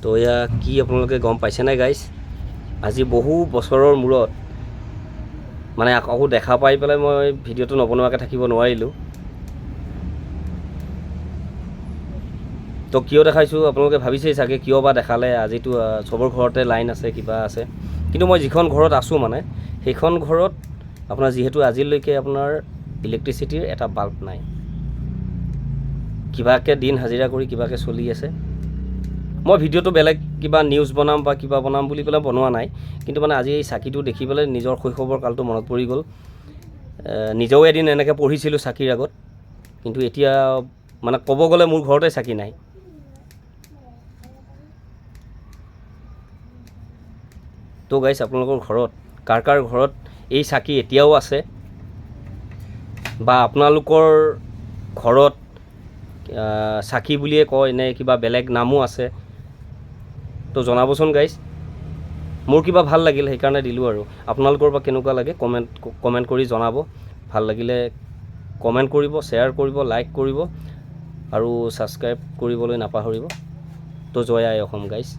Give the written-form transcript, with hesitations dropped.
তো এয়া কি আপোনালোকে গম পাইছেনে গাইজ? আজি বহু বছৰৰ মূৰত মানে আকৌ দেখা পাই পেলাই মই ভিডিঅ'টো নবনোৱাকৈ থাকিব নোৱাৰিলোঁ। তো কিয় দেখাইছোঁ আপোনালোকে ভাবিছেই চাগে, কিয় বা দেখালে, আজিতো চবৰ ঘৰতে লাইন আছে, কিবা আছে। কিন্তু মই যিখন ঘৰত আছোঁ, মানে সেইখন ঘৰত আপোনাৰ যিহেতু আজিলৈকে আপোনাৰ ইলেক্ট্ৰিচিটিৰ এটা বাল্ব নাই, কিবাকৈ দিন হাজিৰা কৰি কিবাকৈ চলি আছে। মই ভিডিঅ'টো বেলেগ কিবা নিউজ বনাম বা কিবা বনাম বুলি পেলাই বনোৱা নাই, কিন্তু মানে আজি এই চাকিটো দেখি পেলাই নিজৰ শৈশৱৰ কালটো মনত পৰি গ'ল। নিজেও এদিন এনেকৈ পঢ়িছিলোঁ চাকিৰ আগত, কিন্তু এতিয়া মানে ক'ব গ'লে মোৰ ঘৰতে চাকি নাই। তো গাইছ, আপোনালোকৰ ঘৰত কাৰ কাৰ ঘৰত এই চাকি এতিয়াও আছে বা আপোনালোকৰ ঘৰত চাকি বুলিয়ে কয় নে কিবা বেলেগ নামো আছে, তো জনাবচোন গাইছ। মোৰ কিবা ভাল লাগিল, সেইকাৰণে দিলোঁ আৰু আপোনালোকৰ বা কেনেকুৱা লাগে কমেণ্ট কৰি জনাব। ভাল লাগিলে কমেণ্ট কৰিব, শ্বেয়াৰ কৰিব, লাইক কৰিব আৰু ছাবস্ক্ৰাইব কৰিবলৈ নাপাহৰিব। তো জয় আই অসম গাইছ।